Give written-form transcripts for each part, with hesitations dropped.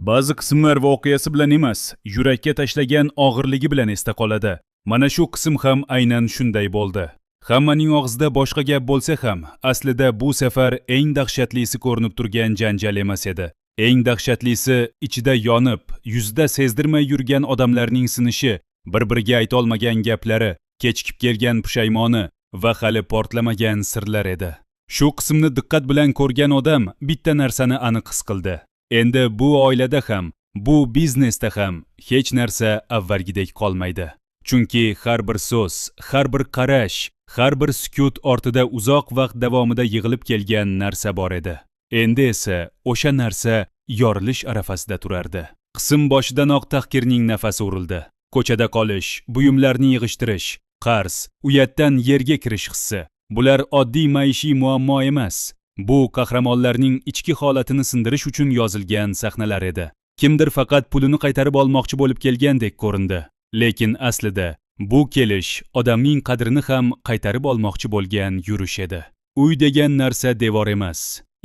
Ba'zi qismlar voqeasi bilan emas, yurakka tashlagan og'irligi bilan esda qoladi. Mana shu qism ham aynan shunday bo'ldi. Hammaning og'zida boshqa gap bo'lsa ham, aslida bu safar eng dahshatlisi ko'rinib turgan janjal emas edi. Eng dahshatlisi ichida yonib, yuzida sezdirmay yurgan odamlarning sinishi, bir-biriga aytolmagan gaplari, kechikib kelgan pushaymoni va hali portlamagan sirlar edi. Shu qismni diqqat bilan ko'rgan odam bitta narsani aniq his qildi. Endi bu oilada ham, bu biznesda ham hech narsa avvalgidek qolmaydi. Chunki har bir so'z, har bir qarash, har bir sukut ortida uzoq vaqt davomida yig'ilib kelgan narsa bor edi. Endi esa o'sha narsa yorilish arafasida turardi. Qism boshidanoq tahqirning nafasi urildi. Ko'chada qolish, buyumlarni yig'ishtirish, qarz, uyatdan yerga kirish hissi. Bular oddiy maishiy muammo emas. Bu qahramonlarning ichki holatini sindirish uchun yozilgan sahnalar edi. Kimdir faqat pulini qaytarib olmoqchi bo'lib kelgandek ko'rindi. Lekin aslida bu kelish odamning qadrini ham qaytarib olmoqchi bo'lgan yurish edi. Uy degan narsa devor emas,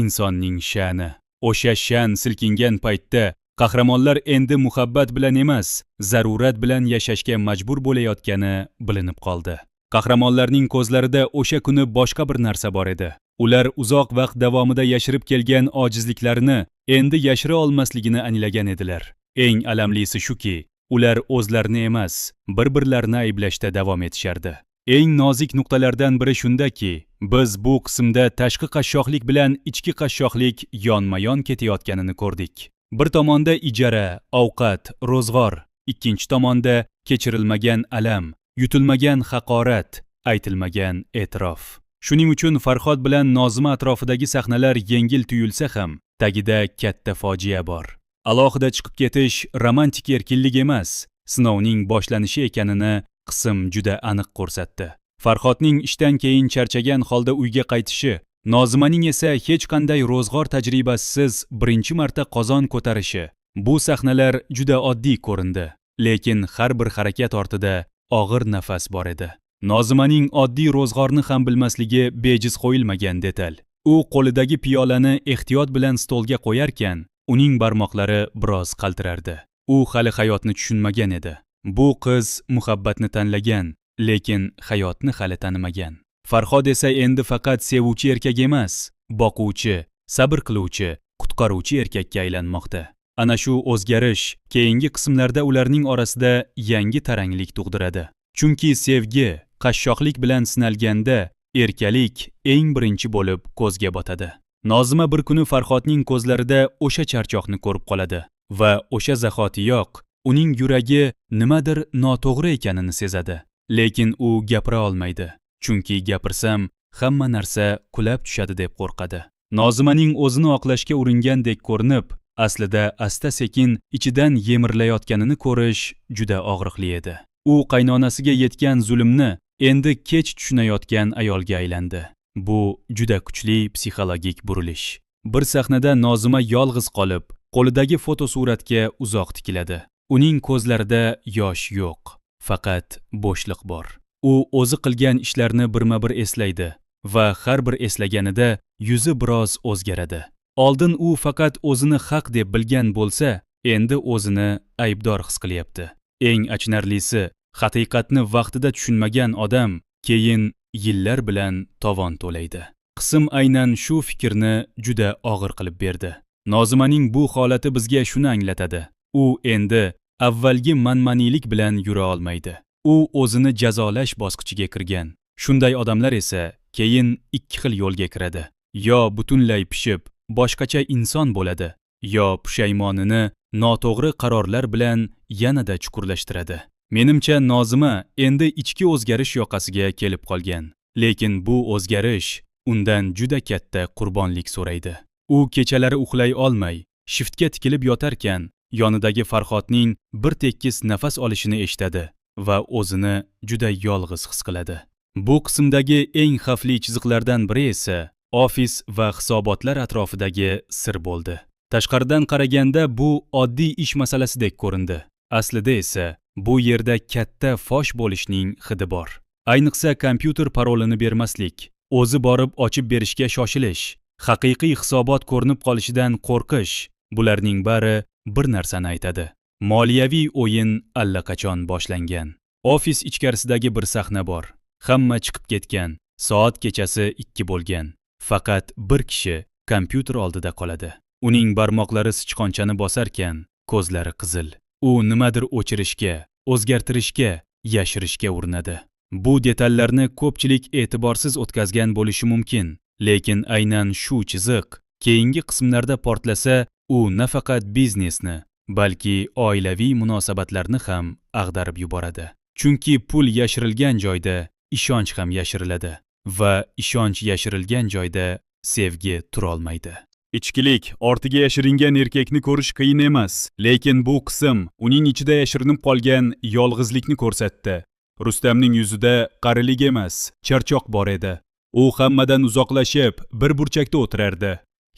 insonning sha'ni. O'sha sha'n silkingan paytda qahramonlar endi muhabbat bilan emas, zarurat bilan yashashga majbur bo'layotgani bilinib qoldi. Qahramonlarning ko'zlarida o'sha kuni boshqa bir narsa bor edi. Ular uzoq vaqt davomida yashirib kelgan ojizliklarini endi yashira olmasligini anglagan edilar. Eng alamlisi shuki, ular o'zlarini emas, bir-birlarini ayblashda davom etishardi. Eng nozik nuqtalardan biri shundaki, biz bu qismda tashqi qashshoqlik bilan ichki qashshoqlik yonma-yon ketayotganini ko'rdik. Bir tomonda ijara, ovqat, ro'zg'or, ikkinchi tomonda kechirilmagan alam, yutilmagan haqorat, aytilmagan e'tirof. Shuning uchun Farhod bilan Nozima atrofidagi sahnalar yengil tuyulsa ham, tagida katta fojia bor. Alohida chiqib ketish romantik erkinlik emas, sinovning boshlanishi ekanini qism juda aniq ko'rsatdi. Farhodning ishdan keyin charchagan holda uyga qaytishi, Nozimaning esa hech qanday ro'zg'or tajribasisiz birinchi marta qozon ko'tarishi. Bu sahnalar juda oddiy ko'rindi, lekin har bir harakat ortida og'ir nafas bor edi. Nozimaning oddiy ro'zg'orni ham bilmasligi bejiz qo'yilmagan detal. U qo'lidagi piyolani ehtiyot bilan stolga qo'yarkan, uning barmoqlari biroz qaltirardi. U hali hayotni tushunmagan edi. Bu qiz muhabbatni tanlagan, lekin hayotni hali tanimagan. Farhod esa endi faqat sevuvchi erkak emas, boquvchi, sabr qiluvchi, qutqaruvchi erkakka aylanmoqda. Ana shu o'zgarish keyingi qismlarda ularning orasida yangi taranglik tug'diradi. Chunki sevgi qashshoqlik bilan sinalganda erkalik eng birinchi bo'lib ko'zga botadi. Nozima bir kuni Farhodning ko'zlarida o'sha charchoqni ko'rib qoladi va o'sha zahotiyoq uning yuragi nimadir noto'g'ri ekanini sezadi. Lekin u gapira olmaydi. Chunki gapirsam hamma narsa qulab tushadi deb qo'rqadi. Nozimaning o'zini oqlashga uringandek ko'rinib, aslida asta-sekin ichidan yemirilayotganini ko'rish juda og'riqli edi. U qaynonasiga yetgan zulmni endi kech tushunayotgan ayolga aylandi. Bu juda kuchli psixologik burilish. Bir sahnada Nozima yolg'iz qolib, qo'lidagi fotosuratga uzoq tikiladi. Uning ko'zlarida yosh yo'q, faqat bo'shliq bor. U o'zi qilgan ishlarni birma-bir eslaydi va har bir eslaganida yuzi biroz o'zgaradi. Oldin u faqat o'zini haq deb bilgan bo'lsa, endi o'zini aybdor his qilyapti. Eng achinarlisi, haqiqatni vaqtida tushunmagan odam keyin yillar bilan tovon to'laydi. Qism aynan shu fikrni juda og'ir qilib berdi. Nozimaning bu holati bizga shuni anglatadi. U endi avvalgi manmaniylik bilan yura olmaydi. U o'zini jazolash bosqichiga kirgan. Shunday odamlar esa keyin ikki xil yo'lga kiradi. Yo butunlay pishib, boshqacha inson bo'ladi, yo pushaymonini noto'g'ri qarorlar bilan yanada chuqurlashtiradi. Menimcha Nozima endi ichki o'zgarish yoqasiga kelib qolgan. Lekin bu o'zgarish undan juda katta qurbonlik so'raydi. U kechalari uxlay olmay, shiftga tikilib yotarkan, yonidagi Farhodning bir tekis nafas olishini eshitadi va o'zini juda yolg'iz his qiladi. Bu qismdagi eng xavfli chiziqlardan biri esa ofis va hisobotlar atrofidagi sir bo'ldi. Tashqaridan qaraganda bu oddiy ish masalasidek ko'rindi. Aslida esa bu yerda katta fosh bo'lishning hidi bor. Ayniqsa kompyuter parolini bermaslik, o'zi borib ochib berishga shoshilish, haqiqiy hisobot ko'rinib qolishidan qo'rqish, bularning bari bir narsani aytadi. Moliyaviy o'yin allaqachon boshlangan. Ofis ichkarisidagi bir sahna bor. Hamma chiqib ketgan. Soat kechasi 2 bo'lgan. Faqat bir kishi kompyuter oldida qoladi. Uning barmoqlari sichqonchani bosarkan, ko'zlari qizil. U nimadir o'chirishga, o'zgartirishga, yashirishga urinadi. Bu detallarni ko'pchilik e'tiborsiz o'tkazgan bo'lishi mumkin, lekin aynan shu chiziq keyingi qismlarda portlasa, u nafaqat biznesni, balki oilaviy munosabatlarni ham ag'darib yuboradi. Chunki pul yashirilgan joyda ishonch ham yashiriladi va ishonch yashirilgan joyda sevgi turolmaydi. Ichkilik ortiga yashiringan erkakni ko'rish qiyin emas, lekin bu qism uning ichida yashirinib qolgan yolg'izlikni ko'rsatdi. Rustamning yuzida qarilik emas, charchoq bor edi. U hammadan uzoqlashib, bir burchakda o'tirardi.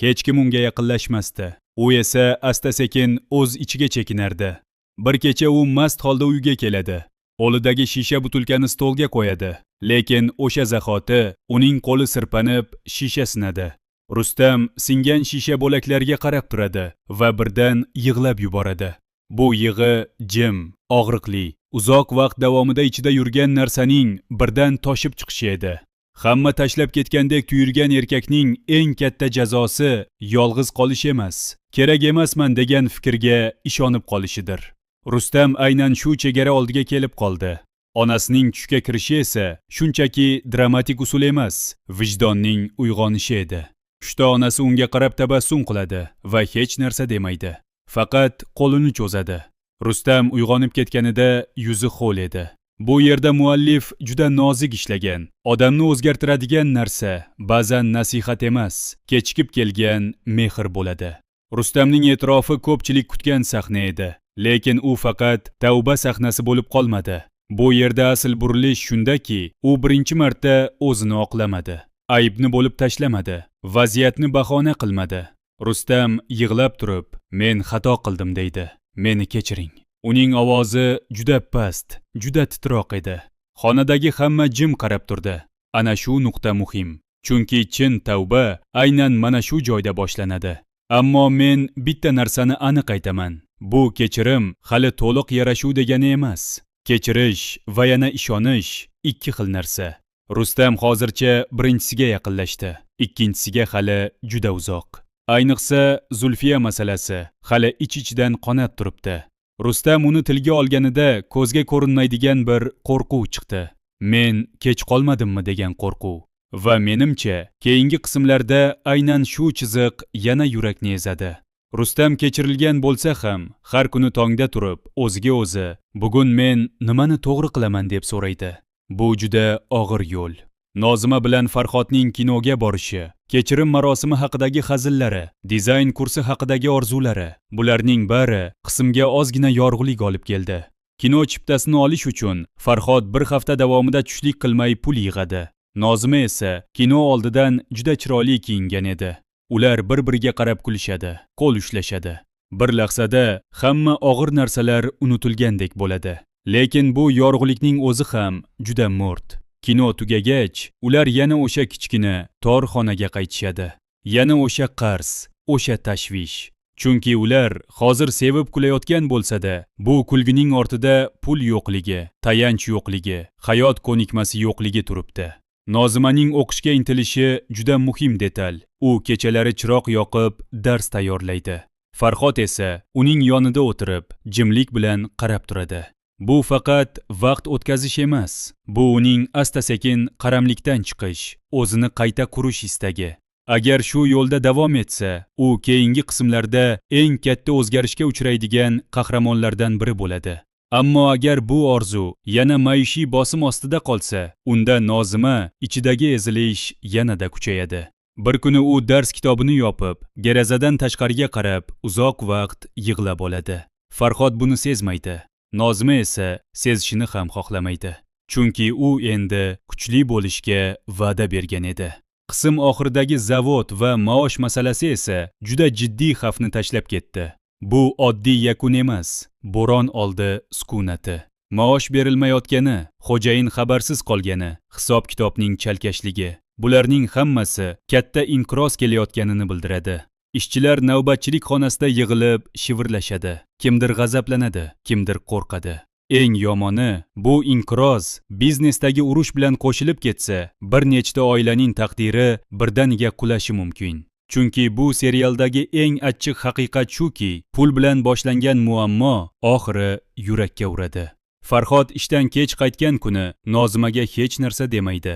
Hech kim unga yaqinlashmasdi. U esa asta-sekin o'z ichiga chekinardi. Bir kecha u mast holda uyga keladi. Qo'lidagi shisha butilkani stolga qo'yadi, lekin o'sha zahoti uning qo'li sirpanib, shisha sinadi. Rustam singan shisha bo'laklariga qarab turadi va birdan yig'lab yuboradi. Bu yig'i jim, og'riqli, uzoq vaqt davomida ichida yurgan narsaning birdan toshib chiqishi edi. Hamma tashlab ketgandek tuyulgan erkakning eng katta jazosi yolg'iz qolish emas, kerak emasman degan fikrga ishonib qolishidir. Rustam aynan shu chegara oldiga kelib qoldi. Onasining tushga kirishi esa shunchaki dramatik usul emas, vijdonning uyg'onishi edi. Tushda onasi unga qarab tabassum qiladi va hech narsa demaydi. Faqat qo'lini cho'zadi. Rustam uyg'onib ketganida yuzi ho'l edi. Bu yerda muallif juda nozik ishlagan. Odamni o'zgartiradigan narsa ba'zan nasihat emas, kechikib kelgan mehr bo'ladi. Rustamning e'tirofi ko'pchilik kutgan sahna edi, lekin u faqat tavba sahnasi bo'lib qolmadi. Bu yerda asl burilish shundaki, u birinchi marta o'zini oqlamadi. Aybni bo'lib tashlamadi, vaziyatni bahona qilmadi. Rustam yig'lab turib, "Men xato qildim" deydi. "Meni kechiring." Uning ovozi juda past, juda titroq edi. Xonadagi hamma jim qarab turdi. Ana shu nuqta muhim. Chunki chin tavba aynan mana shu joyda boshlanadi. Ammo men bitta narsani aniq aytaman. Bu kechirim hali to'liq yarashuv degani emas. Kechirish va yana ishonish ikki xil narsa. Rustam hozircha birinchisiga yaqinlashdi, ikkinchisiga hali juda uzoq. Ayniqsa Zulfiya masalasi hali ich-ichidan qonab turibdi. Rustam uni tilga olganida ko'zga ko'rinmaydigan bir qo'rquv chiqdi. Men kech qolmadimmi degan qo'rquv. Va menimcha, keyingi qismlarda aynan shu chiziq yana yurakni ezadi. Rustam kechirilgan bo'lsa ham, har kuni tongda turib, o'ziga o'zi, "Bugun men nimani to'g'ri qilaman?" deb so'raydi. Bu juda og'ir yo'l. Nozima bilan Farhodning kinoga borishi, kechirim marosimi haqidagi hazillari, dizayn kursi haqidagi orzulari, bularning bari qismga ozgina yorug'lik olib keldi. Kino chiptasini olish uchun Farhod bir hafta davomida tushlik qilmay pul yig'adi. Nozima esa kino oldidan juda chiroyli kiyingan edi. Ular bir-biriga qarab kulishadi, qo'l ushlashadi. Bir lahzada hamma og'ir narsalar unutilgandek bo'ladi. Lekin bu yorug'likning o'zi ham juda mo'rt. Kino tugagach, ular yana o'sha kichkina, tor xonaga qaytishadi. Yana o'sha qarz, o'sha tashvish. Chunki ular hozir sevib kulayotgan bo'lsa-da, bu kulgining ortida pul yo'qligi, tayanch yo'qligi, hayot ko'nikmasi yo'qligi turibdi. Nozimaning o'qishga intilishi juda muhim detal. U kechalari chiroq yoqib dars tayyorlaydi. Farhod esa uning yonida o'tirib, jimlik bilan qarab turadi. Bu faqat vaqt o'tkazish emas. Bu uning asta-sekin qaramlikdan chiqish, o'zini qayta qurish istagi. Agar shu yo'lda davom etsa, u keyingi qismlarda eng katta o'zgarishga uchraydigan qahramonlardan biri bo'ladi. Ammo agar bu orzu yana maishiy bosim ostida qolsa, unda Nozima ichidagi ezilish yanada kuchayadi. Bir kuni u dars kitobini yopib, derazadan tashqariga qarab uzoq vaqt yig'lab oladi. Farhod buni sezmaydi. Nozima esa sezishini ham xohlamaydi. Chunki u endi kuchli bo'lishga va'da bergan edi. Qism oxiridagi zavod va maosh masalasi esa juda jiddiy xavfni tashlab ketdi. Bu oddiy yakun emas, bo'ron oldi sukunati. Maosh berilmayotgani, xo'jayin xabarsiz qolgani, hisob-kitobning chalkashligi. Bularning hammasi katta inqiroz kelayotganini bildiradi. Ishchilar navbatchilik xonasida yig'ilib shivirlashadi. Kimdir g'azablanadi, kimdir qo'rqadi. Eng yomoni, bu inqiroz biznesdagi urush bilan qo'shilib ketsa, bir nechta oilaning taqdiri birdaniga qulashi mumkin. Chunki bu serialdagi eng achchiq haqiqat shuki, pul bilan boshlangan muammo oxiri yurakka uradi. Farhod ishdan kech qaytgan kuni Nozimaga hech narsa demaydi.